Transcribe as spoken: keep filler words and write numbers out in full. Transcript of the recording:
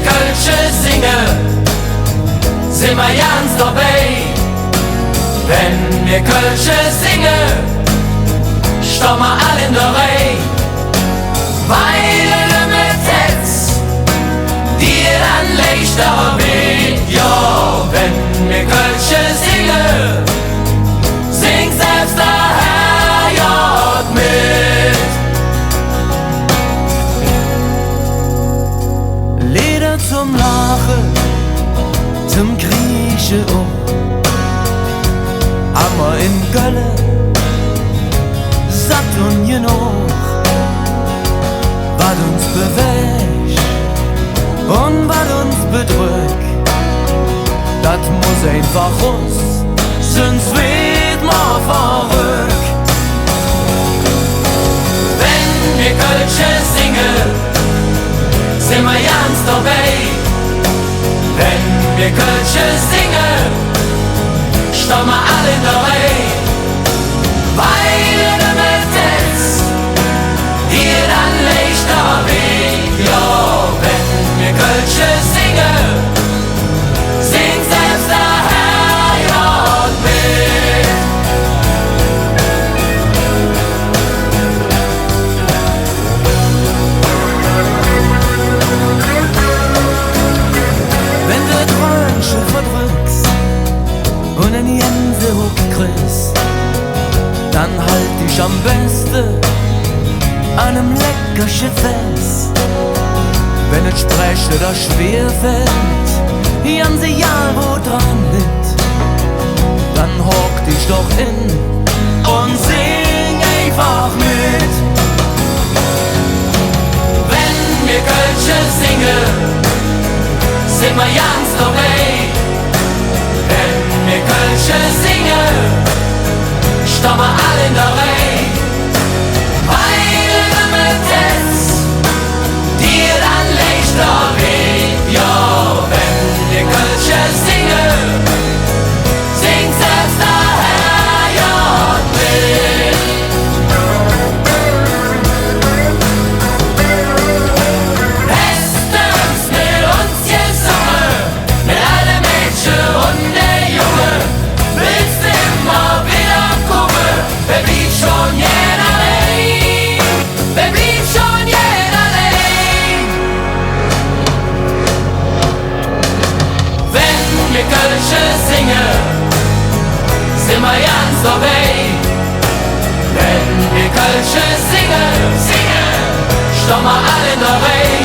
Kölsche singe, sin mer janz dobei. Wenn mer Kölsche singe, stonn mer all en der Reih. Weil de Lümmel Tetz dir dann leichter weed, jo, wenn mer Kölsche singe, sing selvs der Herrgodd met. Leeder zom Laache, zom Kriesche och. Han mer en Kölle satt un genog. Wat uns bewäg un wat uns bedrück, dat muss einfach rus, söns weed mer verröck. Wenn mer Kölsche singe, sin mer janz dobei. Wenn mer Kölsche singe, stonn mer all en der Reih. Weil de Lümmel Tetz dir dann leichter weed, jo, wenn mer Kölsche singe, sing selvs der Herrgodd met. Wenn de Trönsche verdrücks un en Gänsehuck kriegs, dann halt dich am beste an enem Leckerche fess. Wenn et spreche der schwer fällt, ganz egal wo dran litt, dann hock dich doch hin un sing einfach met. Wenn mer Kölsche singe, sin mer janz dobei. Wenn mer Kölsche singe, stonn mer all en der Reih. Weil de Lümmel Tetz dir dann leichter weed, jo, wenn mer Kölsche singe, sing selvs der Herrgodd met. Bestens met uns gesunge, met all de Mädche un de Junge, wells de immer widder kumme, wer bliev schon gään allein, wer bliev schon gään allein. Wenn mer Kölsche singe, sin mer janz dobei. Wenn mer Kölsche singe, singe, stonn mer all en der Reih.